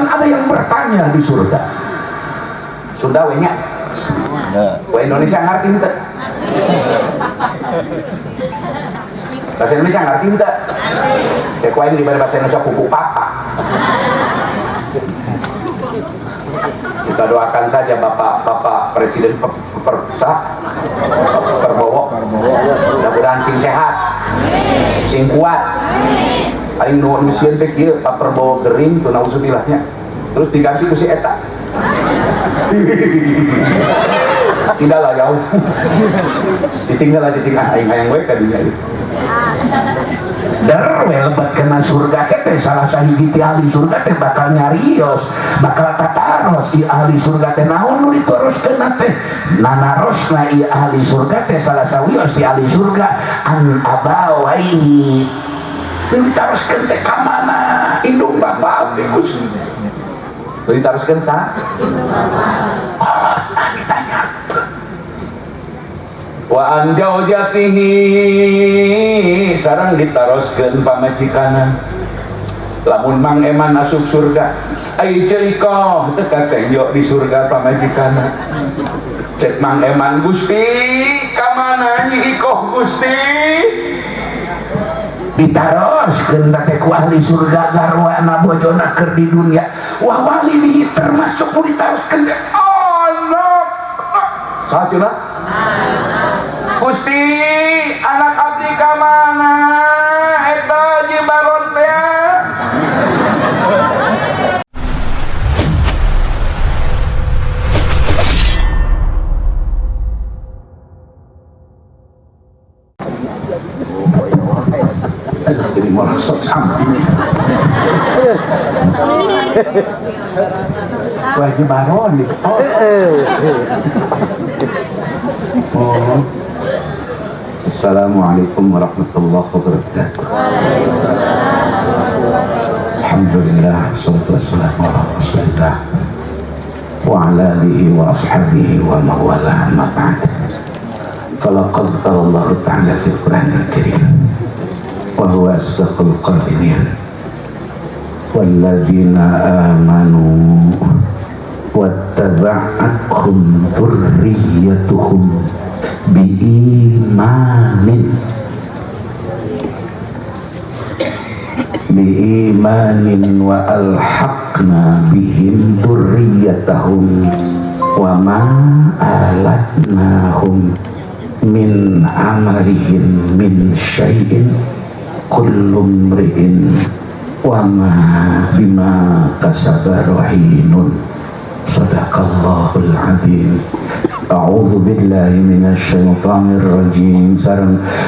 Kemudian ada yang bertanya di surga. Sunda we nya. We Indonesia ngarti henteu? Bahasa Indonesia ngarti henteu? Ya ku aing dibari bahasa Indonesia kuku papa. Kita doakan saja Bapak Presiden Prabowo, mudah-mudahan sing sehat, sing kuat. Aing nu sieun teh kieu Pak Prabowo gering tuh nauzubillahnya. Terus diganti ku si eta. Tidaklah jauh. Cicing lah cicing ah aing hayang we ka dinya ieu. Der we lebat kena surga teh salah sahiji ti ahli surga teh bakal nyarios, bakal tataros ieu ahli surga teh naon nu ditoroskeun teh. Nanarosna ieu ahli surga teh salah sawios ti ahli surga an abawaihi. Nu ditaroskeun teh ka mana? Indung bapa abdi Gusti. Nu ditaroskeun sa? Kolotna ditanya. Wa an jaujatihi sareng ditaroskeun pamajikanna. Lamun Mang Eman asup surga, ai Ceu Ikoh teu katenjo di surga pamajikanna. Cek Mang Eman, Gusti ka mana Nyi Ikoh Gusti? Ditaroskeun teh ku ahli surga garwana bojona keur di dunya. Wah wali termasuk nu ditaroskeun teh anak. Saha cenah? Gusti, anak abdi ka mana? Eta jeung baron teh. Jadi merosot samping. Wajib baron nih. Oh. Assalamualaikum warahmatullahi wabarakatuh. Alhamdulillah, salatu wassalamu ala rasulillah wa ala alihi wa ashabihi wa mawalah, amma ba'd. Falaqad qala Allah ta'ala fil Qur'anil Karim wa huwa asdaqul qailin. Walladzina amanu wattaba'athum dzurriyyatuhum biimanin wa alhaqna bihim dzurriyyatahum wa ma alatnahum min amalihim min syai'in kullu imri'in wa ma bima kasaba rahinun. Sadaqallahul azim. A'udzu billahi minasy syaithanir rajim.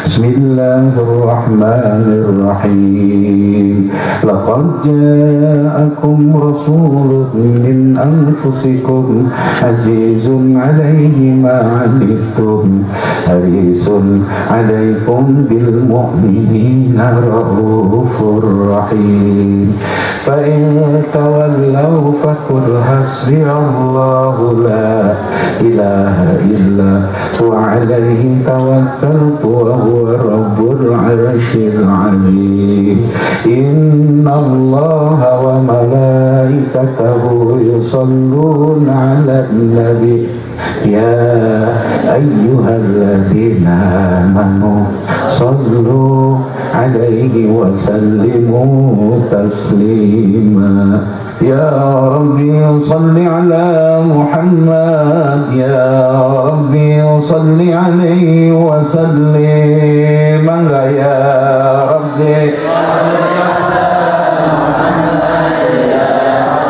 Bismillahirrahmanirrahim. Laqad ja'akum rasulun min anfusikum azizun 'alaihi ma 'anittum harisun 'alaikum bil mu'minina raufur rahim. Fa in tawallaw faqul hasbiyallahu la ilaha illa huwa alaihi tawakkaltu wa huwa rabbul arsyil azim. Innallaha wa malaikatahu yusholluna 'alan nabi ya ayyuhalladzina amanu shallu 'alaihi wa sallimu taslima. Ya Rabbi salli ala Muhammad, ya Rabbi salli alaihi wa sallim. Mangga ya Rabbi salli ala Muhammad, ya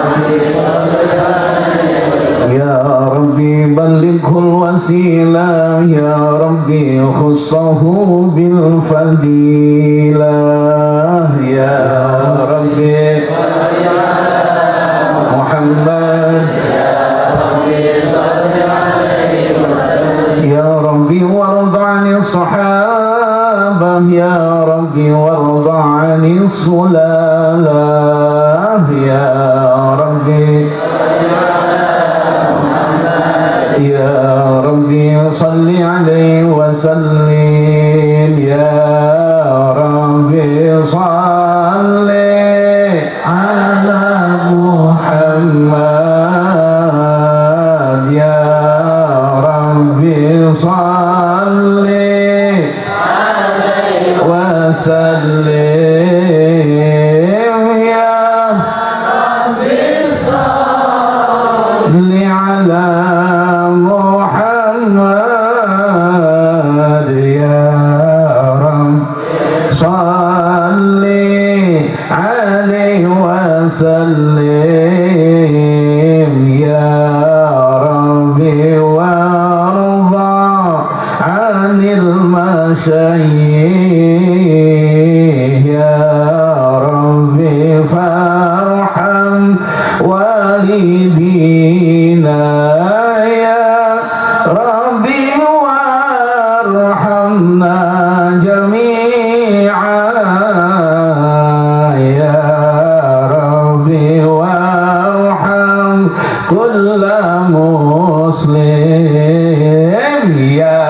Rabbi salli alaihi wa sallim. Ya Rabbi ballighul wasilah, ya Rabbi khussahu bil fadilah, ya Rabbi Muhammad, ya Rabbi salli alaihi wasallam. Ya Rabbi warda 'anil sahabah, ya Rabbi warda 'anil sulalah, ya Rabbi ya Rabbi salli alaihi wasallim. Ya Rabbi salli ala Muhammad. وسلم يا ربي وارضى عن المشايخ يا ربي فارحم والدينا يا ربي وارحمنا جميعا يا ربي وارحم كل مسلم يا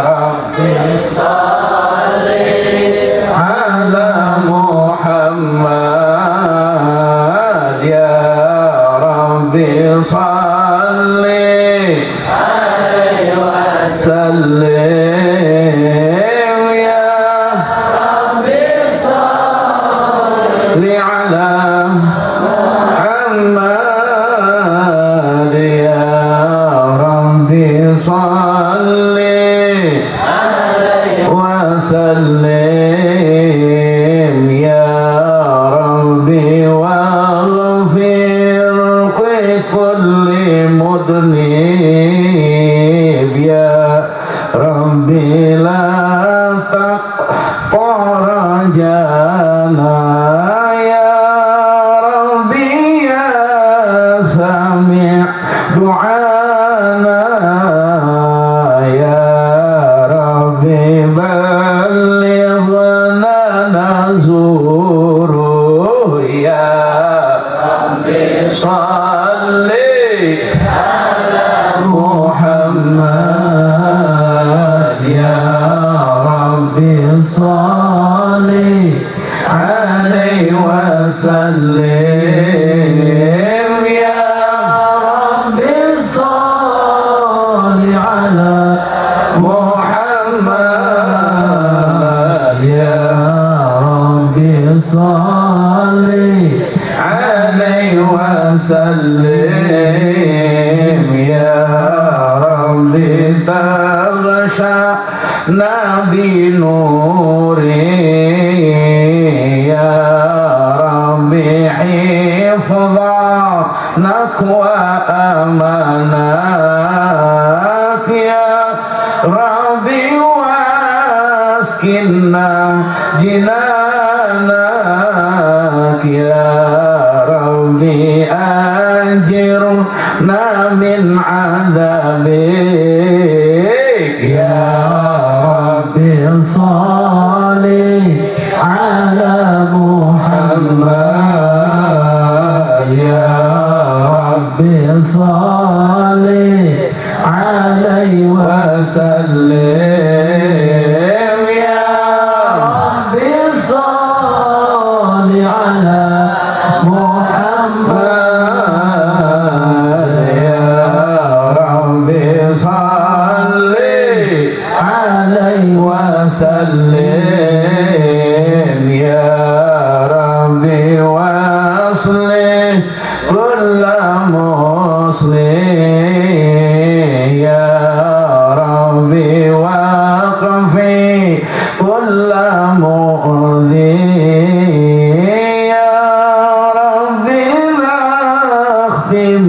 ربي صل على محمد يا ربي صل عليه وسلم يا ربي صل على محمد يا ربي صل عليه وسلم يا ربي واغفر لكل مذنب يا ربي لا تقطع رجانا يا ربي يا سميع دعانا يا ربي بلغنا نزوره يا ربي صل على محمد يا ربي صل عليه وسلم يا ربي صل على محمد يا ربي صل عليه وسلم يا ربي تغشانا بنوره يا ربي حفظك وأمانك يا ربي واسكننا جنانك يا ربي أجرنا من عذابك يا ربي صل على محمد يا ربي صل عليه وسلم يا ربي صل على محمد يا ربي صل عليه وسلم يا ربي واصلح كل مسلم يا ربي وقفي كل مؤذي يا ربي نختم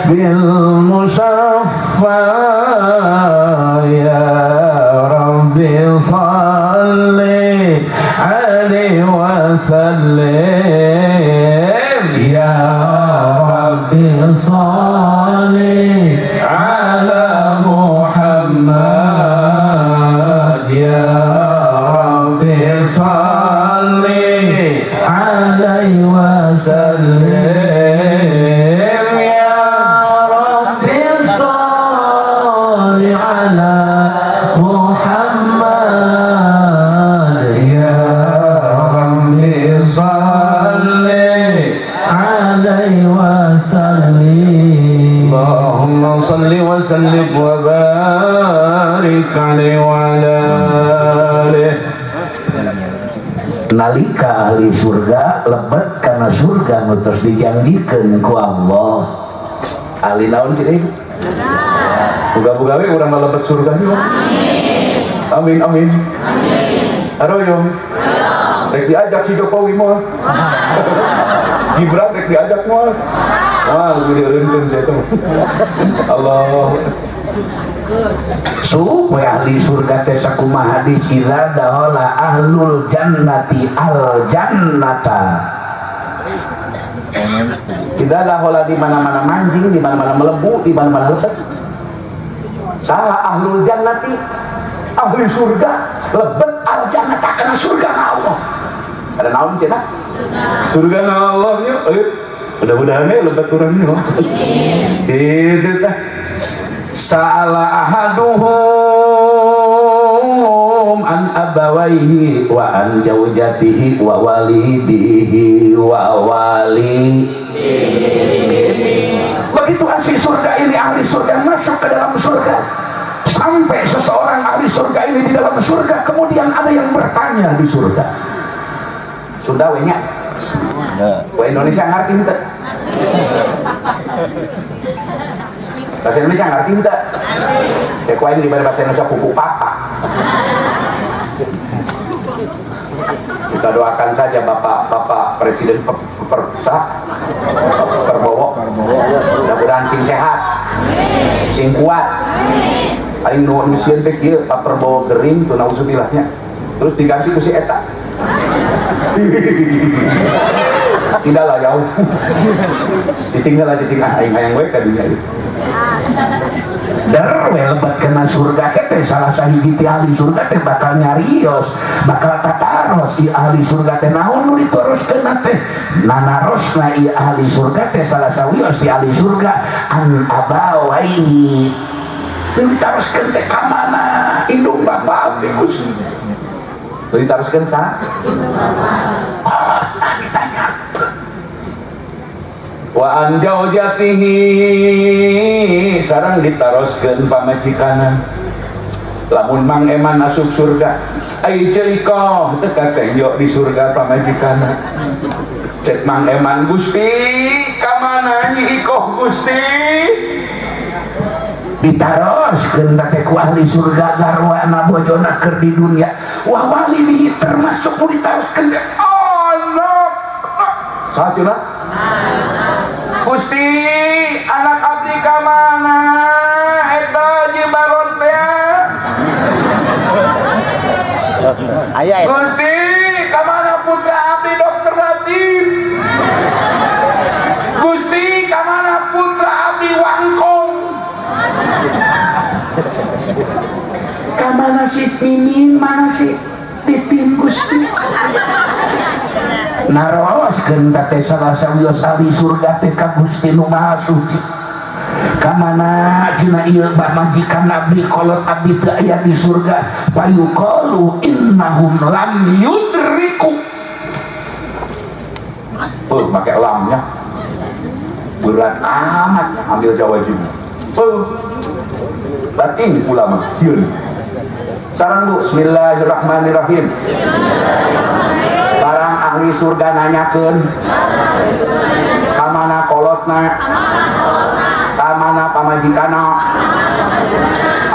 بالمشفى يا ربي صل عليه وسلم يا ربي صل على محمد يا ربي صل عليه وسلم يا ربي صل على محمد يا ربي صل عليه وسلم. اللهم صل وسلم وبارك عليه وعلى آله. Nalika ahli surga lebet karena surga nu tos dijanjikeun ku Allah, ahli naon sih? Buga-buga we urang lebet surga nih. Amin amin. Aroyong. Rek diajak si Jokowi moal. Gibran rek diajak moal. Moal dieureunkeun teh. Allah. Supaya ahli surga teh sakumaha hadis idza dahala ahlul jannati al jannata. Idza dahala di mana-mana manjing, di mana-mana melebu, di mana-mana lebet. Salah ahlul jannati, ahli surga lebet al jannata kana surga Allah. Ada naon cenah? Surga Allah nya. Mudah-mudahan ya lebet urang nya. Kitu tah. Sa'ala ahaduhum an abawaihi wa an jaujatihi wa walidihi wa wali. Begitu ahli surga ini, ahli surga masuk ke dalam surga, sampai seseorang ahli surga ini di dalam surga, kemudian ada yang bertanya di surga. Sunda we nya? We Indonesia ngarti henteu? Bahasa Indonesia ngerti enggak? Ya kuain di bahasa Indonesia kuku papa. Kita doakan saja Bapak Presiden Prabowo. Mudah-mudahan sing sehat, sing kuat. Aing nu sieun teh kieu Pak Prabowo gering tuh nauzubillahnya. Terus diganti ku si eta. Tidaklah jauh. Cicing lah cicing ah aing hayang we ka dinya ieu. Der we lebat kena surga teh salah sahiji ti ahli surga teh bakal nyarios, bakal tataros ieu ahli surga teh naon nu ditoroskeun teh. Nanarosna ieu ahli surga teh salah sawios ti ahli surga an abawaihi. Nu ditaroskeun teh ka mana? Indung bapa abdi Gusti. Nu ditaroskeun saha? Kolotna ditanya. Wa an jaujatihi sareng ditaroskeun pamajikanna. Lamun Mang Eman asup surga, ai Ceu Ikoh teu katenjo di surga pamajikanna. Cek Mang Eman, Gusti, ka mana Nyi Ikoh Gusti? Ditaroskeun teh ku ahli surga garwana bojona keur di dunya. Wah wali termasuk nu ditaroskeun teh anak. Saha cenah? Gusti, anak abdi ka mana? Eta jeung baron teh. Aya eta. Gusti, ka mana putra abdi Dokter Latif? Gusti, ka mana putra abdi Wangkong? Ka mana si Mimin, mana si Titin Gusti? Naroskeun teh salah sawios ahli surga teh ka Gusti nu Maha Suci. Ka mana cenah ieu majikan abdi kolot abdi teu aya di surga? Payuqalu innahum lam yudriku. Oh, make lamnya. Berat amat ambil jawajib. Oh. Batin ulama sieun. Sareng Bu, bismillahirrahmanirrahim. Barang ahli surga nanyakeun ka mana kolotna, ka mana pamajikanna,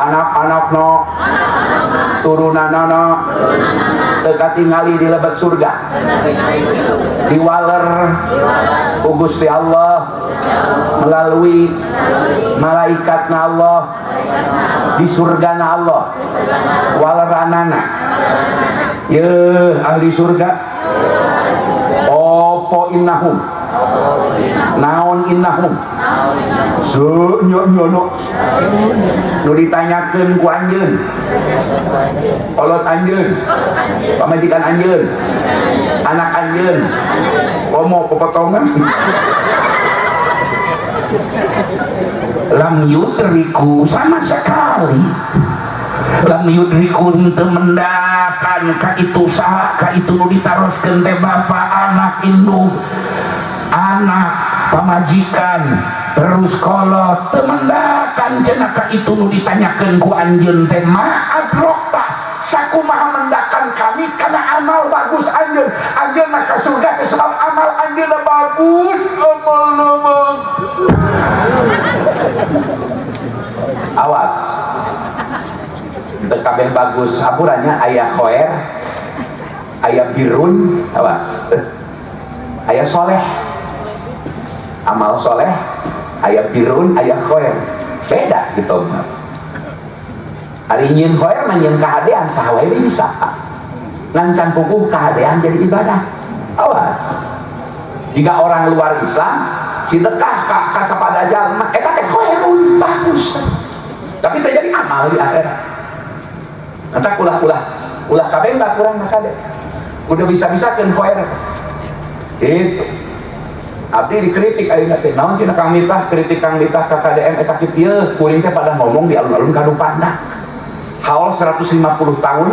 anak-anakna, turunanana, teu katingali di lebet surga. Diwaler ku Gusti Allah melalui malaikatna Allah di surgana Allah waleranana. Yeuh ahli surga, opo innahum, naon innahum, nyono nu ditanyakeun ku anjeun, kolot anjeun, pamajikan anjeun, anak anjeun, komo popotongan. Lam yudriku sama sekali. Lam yudriku teu mendakan ka itu saha, ka itu nu ditaroskeun teh bapa, anak, indung, anak, pamajikan, terus kolot teu mendakan cenah ka itu nu ditanyakeun ku anjeun teh ma adrokta sakumaha mendakan kami karena amal bagus anjeun, anjeun mah ka surga teh sebab amal anjeunna bagus, amalna bagus. Awas teu kabeh bagus hapurannya aya khoer, aya birun, awas aya soleh. Amal soleh aya birun aya khair. Beda gitu mah. Ari nyieun khair mah nyieun kahadean saha wae bisa. Ngan can puguh kahadean jadi ibadah. Awas. Jika orang luar Islam sedekah ka sapada jalma eta teh khairun bagus. Tapi teh jadi amal di akhirat. Nanti ulah kabeh tak kurang maka deh. Udah bisa-bisakeun khair. Itu. Abdi dikritik ayeuna teh. Naon cenah Kang Mitah, kritik Kang Mitah ka KDM eta kieu ieu, kuring teh pada ngomong di alun-alun Kadupana. Haul 150 tahun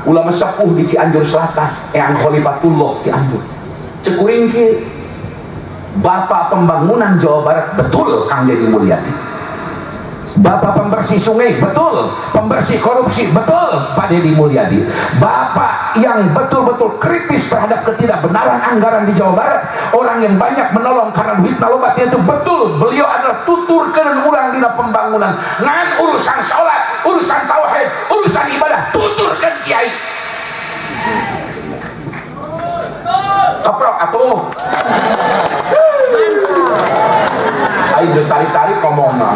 ulama sepuh di Cianjur Selatan, Eyang Khalifatullah Cianjur. Cek kuring kieu, Bapak pembangunan Jawa Barat betul Kang Deddy Mulyadi. Bapak pembersih sungai betul, pembersih korupsi betul Pak Deddy Mulyadi. Bapak yang betul-betul kritis terhadap ketidakbenaran anggaran di Jawa Barat, orang yang banyak menolong karena duit loba itu betul, beliau adalah tuturkeun urang dina pembangunan. Ngan urusan sholat, urusan tauhid, urusan ibadah, tuturkeun kiai. Keprok atuh. Aing geus tarik-tarik ngomongna.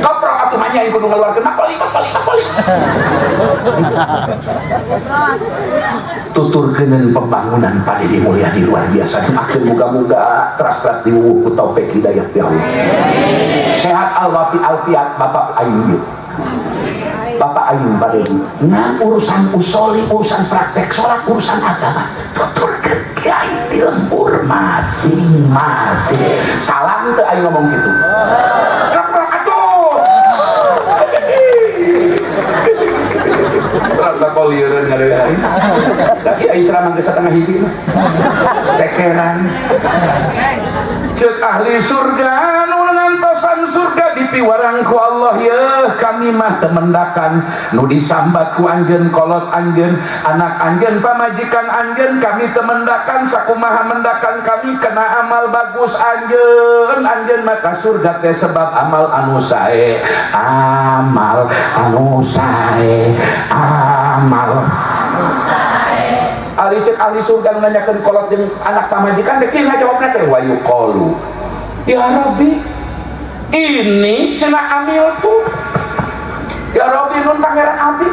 Keprok atuh mah nya kudu ngaluarkeun makoli makoli makoli. Tuturkeun pembangunan Pak Deddy Mulyadi luar biasa. Doakeun muga-muga teras-teras diwuwuh ku taufik hidayah ti Allah. Sehat alwafi alfiat Bapak aing. Bapak aing Pak Deddy. Nah urusan usoli, urusan praktek sholat, urusan agama, tuturkeun kiai di lembur masing-masing. Salam teu aing ngomong gitu. Keprok atuh. Rada kolieureun ngadeui aing. Tapi aing ceramah geus satengah hiji mah. Cekeran. Cek ahli surga nu ngantosan surga dipiwarang ku Allah yeuh kami mah teu mendakan nu disambat ku anjeun kolot anjeun anak anjeun pamajikan anjeun kami teu mendakan sakumaha mendakan kami kena amal bagus anjeun anjeun maka surga teh sebab amal anu sae amal anu sae amal anu sae. Ari cek ahli surga nu nanyakeun kolot jeung anak pamajikan teh kieu ngajawabna teh wa yuqalu ya Rabbi ini cenah amil tuh ya Rabbi nun pangeran abdi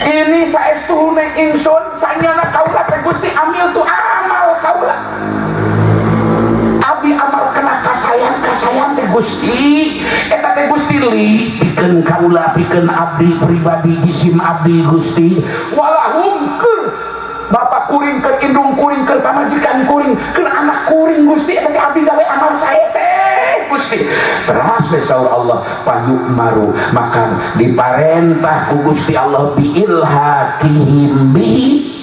ini saestuhune ingsun sanyana kaula teh Gusti amil tuh amal kaula abdi amal kena kasayang kasayang teh Gusti eta teh Gusti li pikeun kaula pikeun abdi pribadi jisim abdi Gusti walahum keur bapak kuring keur indung kuring keur pamajikan kuring keur anak kuring Gusti eta teh abdi gawe amal sae teh Gusti. Teras we saur Allah panyukmaru maka diparentah ku Gusti Allah biilhaqihim bihi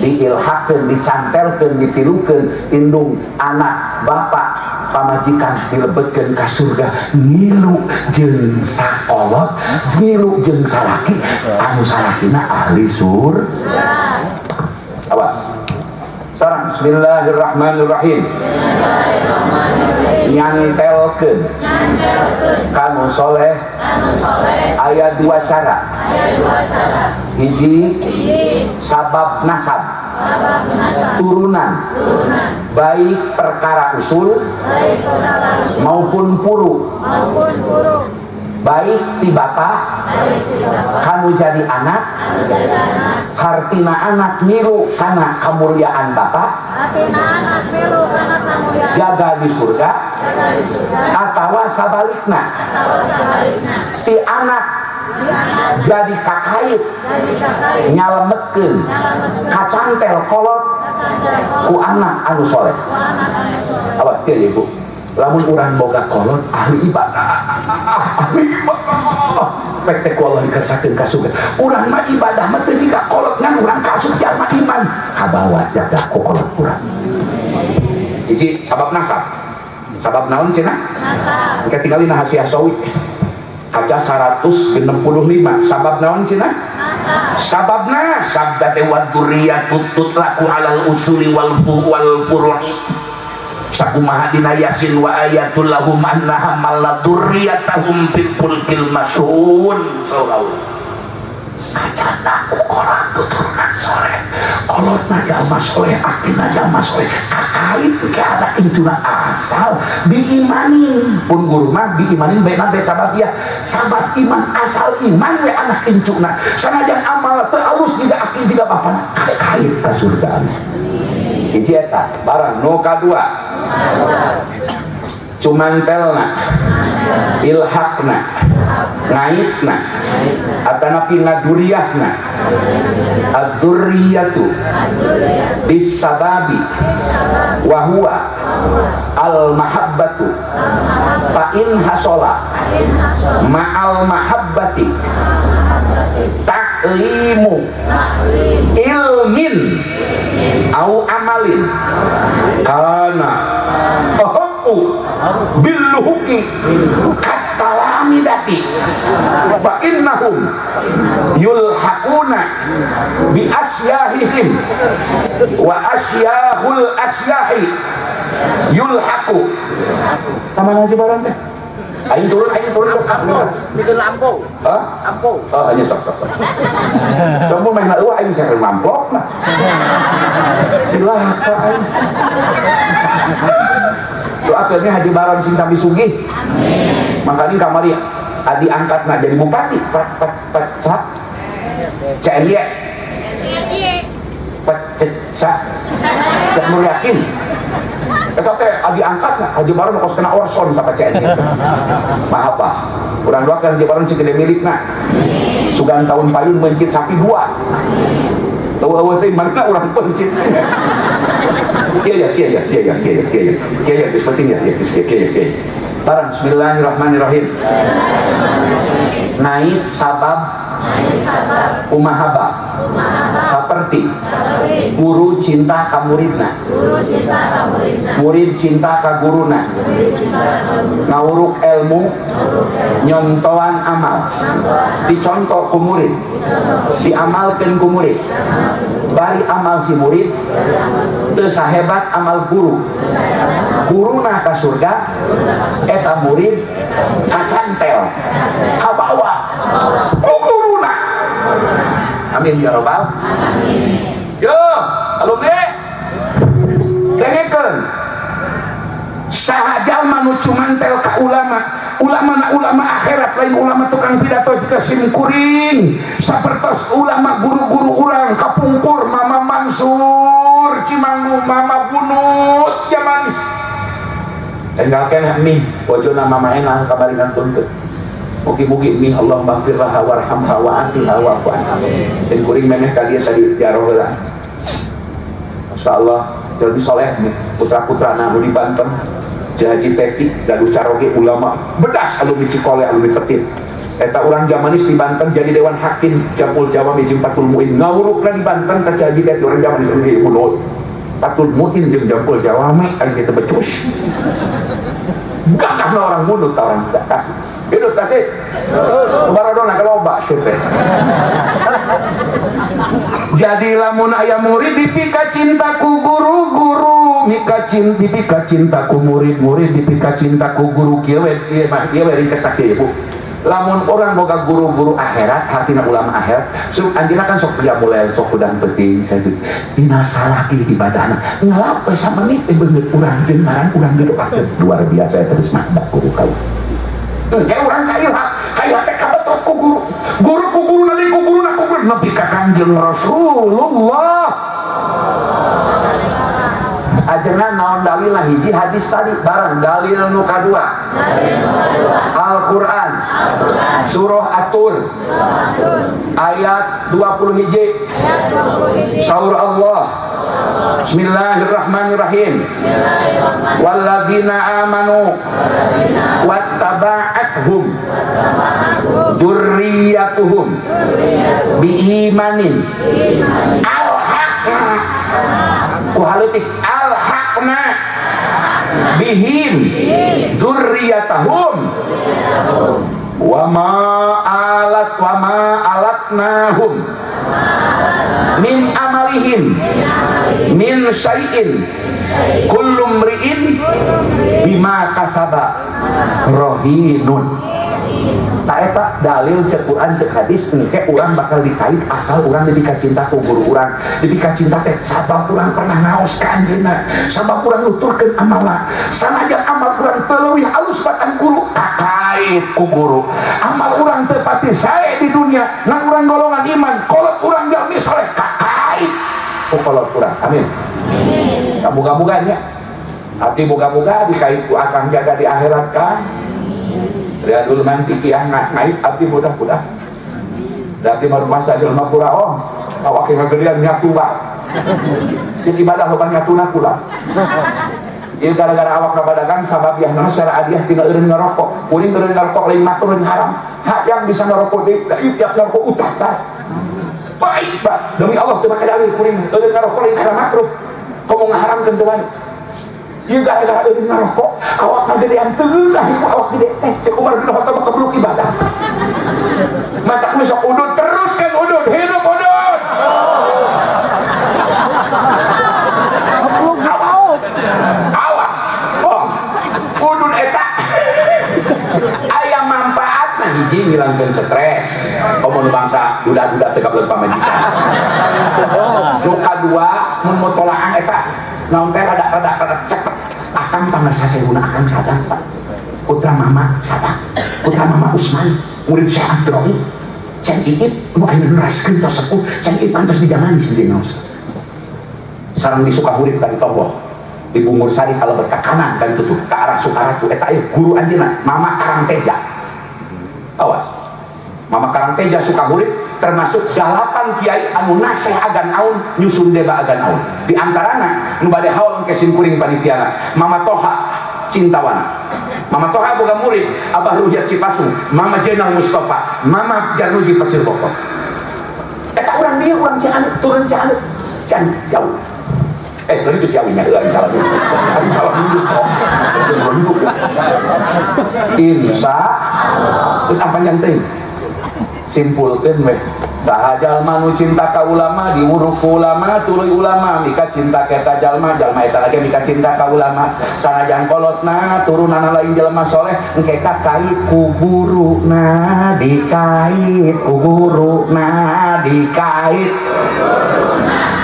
diilhakeun dicantelkeun ditilukeun indung anak bapak pamajikan dilebetkeun ka surga ngilu jeung sakolot ngilu jeung salaki anu salakina ahli surga. Awas. Sarang bismillahirrahmanirrahim. Nyantelkeun kanu soleh aya dua cara. Hiji sabab nasab turunan baik perkara usul maupun furu baik ti bapak kamu jadi anak hartina anak niru kana kamuliaan bapak jaga di surga atawa sabalikna ti anak jadi kakait nyalametkeun kacantel kolot ku anak anu soleh. Awas kieu ibu, lamun urang boga kolot ahli ibadah, ahli ibadah pek teh ku Allah dikersakeun ka surga. Urang mah ibadah mah teu jiga kolot ngan urang kasuk jalma iman kabawa jaga ku kolot urang. Hiji sabab nasab. Sabab naon cenah? Nasab. Engke tingali na hasiah sawi. Kaca 165 sabab naon cenah? Sabab nasab teh wa dzurriyyatu tutlaku alal usuli wal furu'i. Sakumaha dina Yasin wa ayatul lahum anna hamalla dzurriyyatahum fil fulkil masyhun. Sallallahu kacana ku kolot tuturunan soleh, Kolotna jalma soleh, akina jalma soleh, kakait ke anak incuna asal diimanin. Pun guru mah diimanin bae nabe sabab ya. Sabab iman asal iman we anak incuna. Sanajan amal teu alus jiga aki jiga bapana kakait ka surga. Hiji eta barang nu kadua. Cumantelna, ilhaqna, ngaitna, atanapi ngaduriahna. Ad-durriyatu bisababi wa huwa al-mahabbatu fa in hasola ma'al mahabbati ta'limu ilmin au amalin kana ahaqqu billuhuki katalamidati fa innahum yulhaquna bi asyahihim wa asyahul asyahi yulhaqu. Sama ngaji barang teh. Aing turun bikin lampu. Hah? Lampu. Oh, hanya sok. Coba meh eueuh aing bisa mamplok nah. Cilaka aing. Doakeun Haji Baron sing tambi sugih. Amin. Makanya kamari adi angkat nah jadi bupati pat pat pat sak. CNY. Pat cek Cek Nur Yakin. Eta teh adi angkat nah Haji Baron kos kena orson ka CNY. Maaf Pak. Urang doakeun Haji Baron sing gede milikna. Sugan tahun payun mencit sapi dua. Eueuh teh mana urang pencit. Kieu ya kieu ya kieu ya kieu ya kieu ya. Kieu ya geus penting ya ya geus kieu ya kieu. Barang bismillahirrahmanirrahim. Nait sabab umahaba saperti guru cinta ka muridna, murid cinta ka guruna, ngawuruk ilmu nyontoan amal, dicontoh ku murid, diamalkeun ku murid, bari amal si murid teu sahebat amal guru, guruna ka surga eta murid kacantel kabawa ku guruna. Amin ya robbal alamin. Yo alumni dengekeun saha jalma nu cumantel ka ulama, ulama na ulama akhirat lain ulama tukang pidato jika sim kuring sapertos ulama guru-guru urang kapungkur Mama Mansur Cimanggu Mama Bunut Jamanis tinggal keneh mih bojona Mama Enang kabaringan tuntut. Mugi-mugi mih Allah maghfirlaha warhamha wa'afiha wa'fu anha. Sim kuring memeh ka dieu tadi ziarah heula. Masyaallah jadi soleh nih putra-putrana nu di Banten. Haji Teki gaduh caroge ulama bedas alumni Cikole alumni Petit eta urang Jamanis di Banten jadi dewan hakim Jamul Jawami jeung Fathul Muin ngawurukna di Banten ka Haji Teki urang Jamanis ge munut Fathul Muin jeung Jamul Jawami kan kitu becus gagahna orang munut orang kasih hidup kasih barodona loba sieun teh. Jadi lamun aya murid dipika cintaku guru-guru, mika cinta dipika cintaku murid-murid, dipika cintaku guru kieu we ieu mah ieu we ringkes kieu Bu. Lamun orang boga guru-guru akhirat, hatina ulama akhirat, sok anjeunna kan sok mulai sok udah penting sakitu. Dina salaki ibadahna ngelap we samenit teh beungeut urang jeung ngaran urang didoakeun. Luar biasa eta geus mah guru kau. Kayak urang ka ilhak, kayak teh kabetot ku guru. Guru ku guru nali ku guru na ku guru nepi ka Kanjeng Rasulullah. Ajengan naon dalilna hiji hadis tadi barang dalil nu kadua. Al-Qur'an. Surah At-Tur. Ayat 20 hiji. Saur Allah. Bismillahirrahmanirrahim. Walladzina amanu wattaba'athum dzurriyyatuhum biimanin alhaqna ku haleutik alhaqna bihim dzurriyyatahum wa ma alat wa ma alatnahum min amalihim min syai'in kullu mri'in bima kasaba rohinun. Ta eta dalil cek Quran cek hadis engke urang bakal dikait asal urang dipika cinta ku guru urang. Dipika cinta teh sabab urang pernah ngaos ka anjeunna, sabab urang nuturkeun amalna. Sanajan amal urang teu leuwih alus batan guru, kakait ku guru. Amal urang teu pati sae di dunia, ngan urang golongan iman, kolot urang jalmi soleh kakait ku kolot urang. Amin. Kaboga-boga nya. Abdi boga-boga dikait ku akang jaga di akhirat kan. Riyadul Mantiqiyah ngait abdi mudah-mudah. Berarti masa jelema pura oh, awak ngagedean nyatu bae. Jadi ibadah loba nyatuna kula. Ieu gara-gara awak kabadagan sabab yah naon secara adiah tina eureun ngarokok. Kuring eureun ngarokok lain makruh lain haram. Hak yang bisa ngarokok deui, tiap ngarokok utah bae. Baik bae. Demi Allah teu make dalil kuring eureun ngarokok lain kana makruh. Komo ngaharamkeun teu bae. Ieu gara-gara eureun ngarokok awak ngagedean teu geunah ku awak gede teh cek Umar bin Khattab kebluk ibadah. Macak besok udud teruskan udud hidup udud. Awas, oh, udud eta aya manfaatna hiji ngilangkeun stres. Komo nu bangsa duda-duda teu kabelet pamajikan. Nu kadua mun mutolaah eta naon teh rada-rada cepet. Akang pangersa sehuna akang sadang Pak. Putra mama sadang. Putra mama Usman murid Syekh Abdurrahim. Ceng Iip nu ayeuna neraskeun tos sepuh, Ceng Iip pantos di zaman sendiri naos. Sareng di Sukahurip tadi toboh. Di Bungur Sari kalau ke kanan dan tutup ke arah Sukaratu eta ieu guru anjeunna Mama Karangteja. Awas. Mama Karangteja Sukahurip termasuk 8 kiai anu naseh agan aun nyusun deba agan aun. Di antarana nu bade haul engke simkuring panitiana Mama Toha Cintawana. Mama Toha boga murid Abah Ruhyat Cipasung, Mama Jenal Mustafa, Mama Jarnuji Pasir Bokor. Eta urang dieu urang Cianjur, turun Cianjur. Cianjur jauh. Tadi itu Ciawinya, aing salah dulu. Aing salah dulu. Insya terus apa yang teuing? Simpulkeun weh. Saha jalma nu cinta ka ulama diuruk ku ulama tuluy ulama mika cinta ka eta jalma, jalma eta lagi mika cinta ka ulama. Sanajan kolotna turunana lain jelema soleh engke kakait ku guruna dikait ku guruna dikait.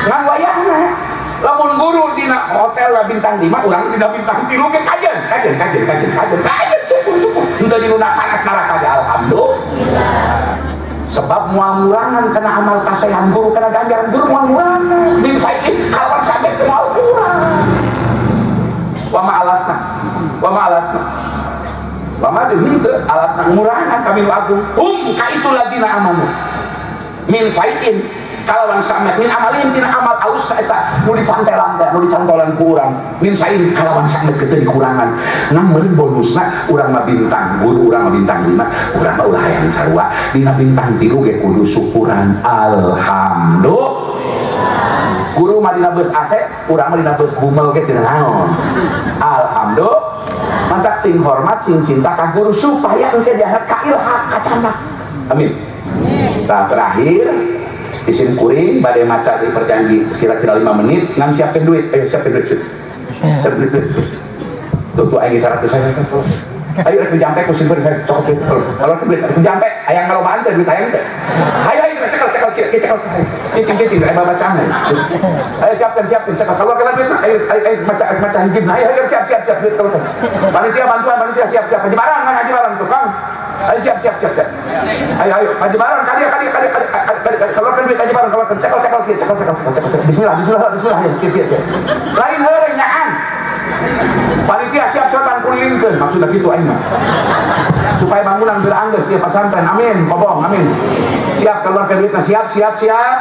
Ngan wayahna lamun guru dina hotel lah bintang 5 urang dina bintang 3 ge kajen kajen kajen kajen kajen kajen syukur syukur henteu dina panas neraka ge alhamdulillah. Sebab moal murangan kana amal kasaean guru kana ganjaran guru moal murangan bin saiki kalawan sakit moal kurang. Wa ma alatna wa ma alatna wa ma teu henteu alatna murangan kami nu agung hum ka itu ladina amanu min saiin kalawan samet min amalin tina amal alus eta nu dicantelan teh nu dicantolan ku urang min sain kalawan samet kitu dikurangan ngan meureun bonusna urang mah bintang guru urang mah bintang 5 urang mah ulah hayang sarua dina bintang 3 ge kudu syukuran alhamdulillah. Guru mah dina beus AC urang mah dina beus bumel ge tina naon alhamdulillah. Mantak sing hormat sing cinta ka guru supaya engke diangkat ka ilham ka canak. Amin. Nah terakhir isim kuring badai maca di perjanji kira-kira 5 menit ngan siapin duit, ayo siapin duit siapin duit tuh aing 100 saya ayo rek dijampe ku sim kuring cokot kalau duit rek dijampe hayang ngalobaan teh duit hayang teh ayo ayo cekel cekel kieu cekel cicing cicing aya bacaan ayo siapkan siapkan cekel keluar kana duit ayo ayo maca maca hiji ayo ayo siap siap siap duit keluar panitia bantuan panitia siap siap haji barang kan haji barang tukang ayo siap siap siap siap ayo ayo haji barang kali kali kali kali keluarkan duit haji barang keluarkan cekel cekel cekel cekel cekel cekel bismillah bismillah bismillah kieu kieu kieu lain heureuy nyaan panitia siap siap kulilingkeun maksudna kitu aing mah supaya bangunan geura anggeus ieu pasantren amin kobong amin siap keluarkan duitna siap siap siap.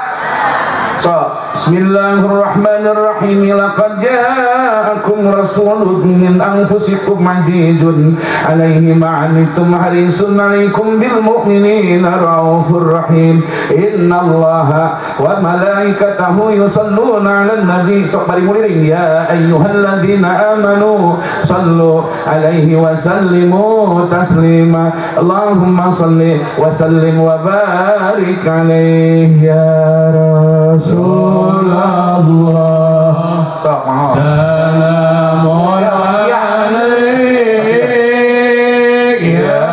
So, Bismillahirrahmanirrahim. Laqad ja'akum rasulun min anfusikum azizun 'alaihi ma 'anittum harisun 'alaikum bil mu'minina raufur rahim. Innallaha wa malaikatahu yusalluna 'alan nabi. Sok bari muliring ya ayyuhalladzina amanu sallu 'alaihi wa sallimu taslima. Allahumma salli wa sallim wa barik 'alaihi ya Rasulullah. Salamun alaik ya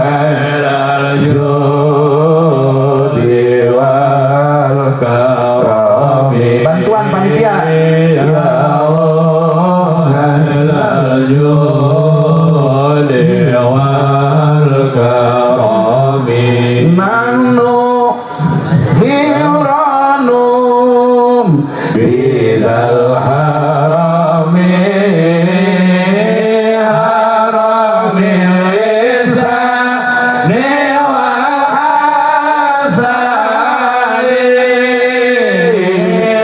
Ahlal judi wal karami. Bantuan panitia. Ya ahlal judi wal karami. Nahnu jiranum bidal harami harami lisani wal hasani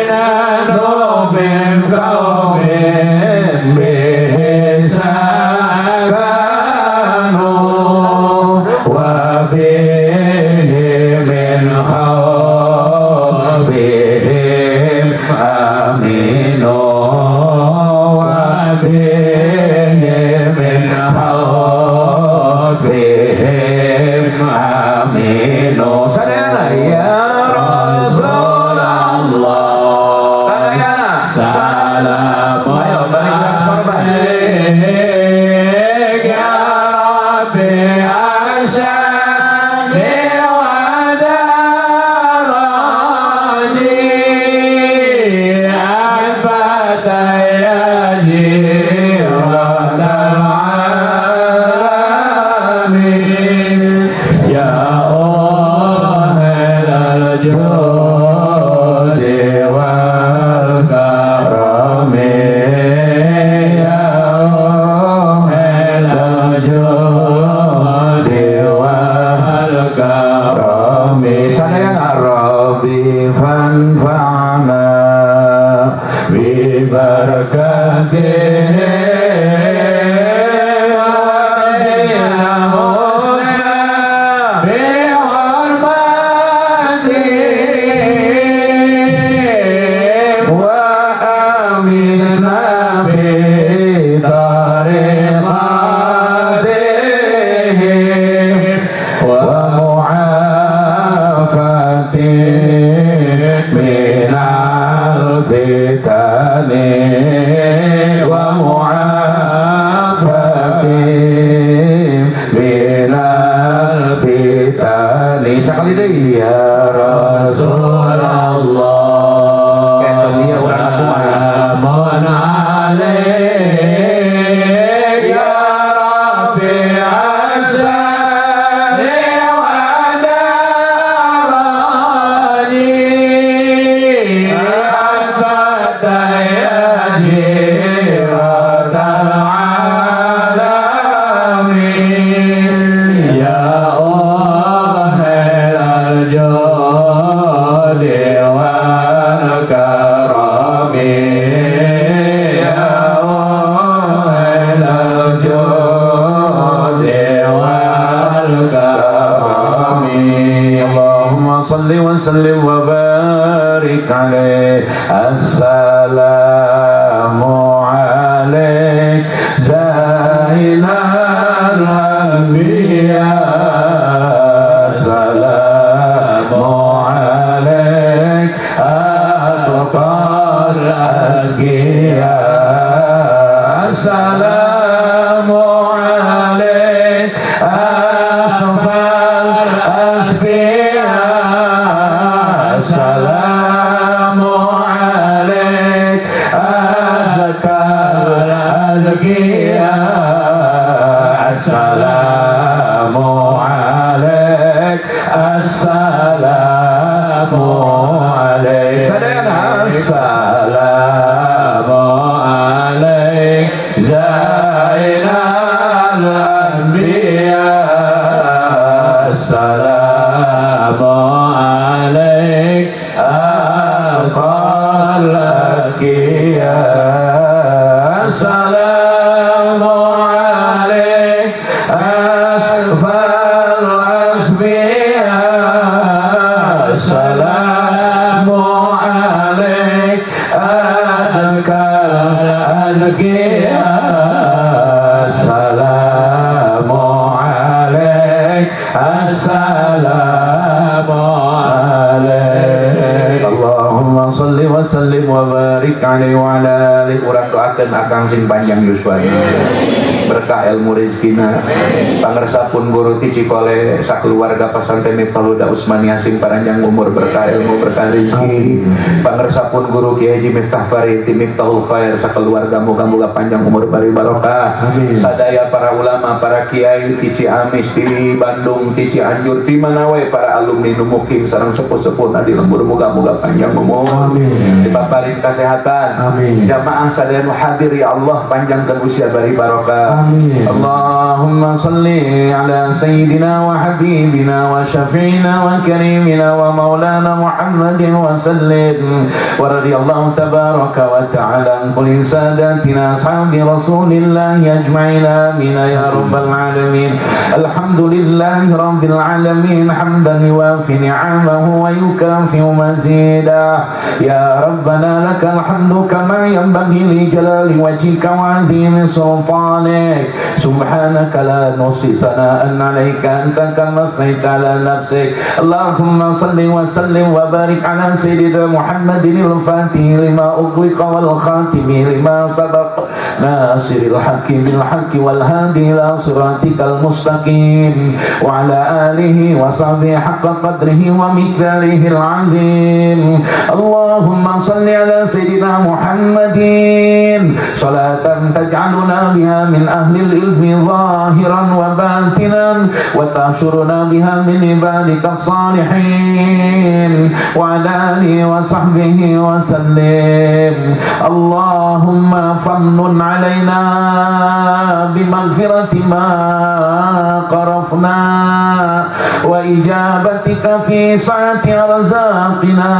nahnu min qaumin bihi sakanu wa bihi min khawfihim aminu wa bihi min khawfihim aminu. Sadayana ya Rasulullah. Sadayana. Salam Ayo, balik urang sorban. alaik ya Rabbi asyani wa daraji abata ya jiratal alamin ya ahlal judi wal karami ya ahlal judi wal karami. Sadayana Rabbi fanfa'na bi barakatihi wa husna bi hurmatihi wa aminna fi tariqatihi wa mu'afati minal fitani wa mu'afati minal fitani. Sakali deui ya Rasulullah. Entos ieu urang atuh. Salamun alaik ya Rabbi asyani wa darani abata ya jiratal alamin ya ahlal judi wal karami ya ahlal judi wal karami. Allahumma salli wa sallim wa barik alaih. Assalamu alaik zainal anbiya. Assalamu alaik atqal azkiya. Assalamu alaik asfal asfiya. Assalamu alaik azkal azkiya. Assalamu alaik assalamu alaik. Sadayana Assalamu alaik zainal anbiya. Assalamu alaik atqal azkiya. Assalamu alaik asfal asfiya. Assalamu alaik azkal azkiya. Assalamu alaik assalamu alaik. Allahumma salli wa sallim wa barik alaihi wa ala alihi. Urang doakeun akang sing panjang yuswana. Berkah ilmu, rezekina. Pangersa pun guru ti Cikole sakeluarga, Pasantren Miftahul Huda Usmania, sing paranjang umur, berkah ilmu, berkah rezeki. Pangersa pun guru Kiai Haji Miftah Farid ti Miftahul Khair sakeluarga, moga-moga panjang umur bari barokah. Amin. Sadaya para ulama, para kiai ti Ciamis, ti Bandung, ti Cianjur, ti mana wae, para alumni nu mukim sareng sepuh-sepuh di lembur, moga-moga panjang umur. Amin. Dipaparin kesehatan. Amin. Jamaah sadaya nu hadir, ya Allah, panjangkan usia bari barokah. Amin. اللهم صل على سيدنا وحبيبنا وشفينا وكريمنا ومولانا محمد وسلم. ورضي الله تبارك وتعالى عن كل ساداتنا أصحاب رسول الله أجمعين. آمين يا رب العالمين. الحمد لله رب العالمين، حمدا يوافي نعمه ويكافئ مزيدا. يا ربنا لك الحمد كما ينبغي لجلال وجهك وعظيم سلطانك. سبحانك لا نحصي ثناء عليك، أنت كما أثنيت على نفسك. اللهم صل وسلم وبارك على سيدنا محمد الفاتح لما أغلق والخاتم لما سبق، ناصر الحق بالحق والهادي إلى صراطك المستقيم، وعلى آله وصحبه حق قدره ومقداره العظيم. اللهم صل على سيدنا محمد صلاة تجعلنا بها من أهل العلم ظاهرا وباطنا، وتحشرنا بها من عبادك الصالحين، وعلى آله وصحبه وسلم. اللهم فامنن علينا بمغفرة ما قرفنا وإجابتك في سعة أرزاقنا.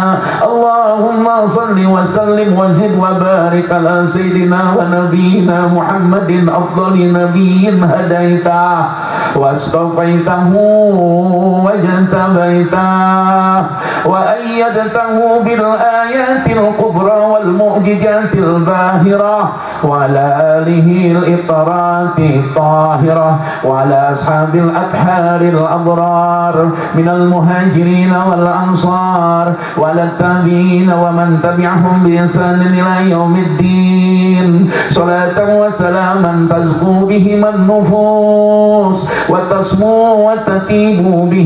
اللهم صل وسلم وزد وبارك على سيدنا ونبينا محمد، أفضل نبي هديته واصطفيته واجتبيته وأيدته بالآيات الكبرى والمعجزات الباهرة، وعلى آله العترة الطاهرة، وعلى أصحاب الأطهار الأبرار من المهاجرين والأنصار، وعلى التابعين ومن تبعهم بإحسان إلى يوم الدين، صلاة وسلاما تزكو بهما النفوس وتسمو وتطيب به.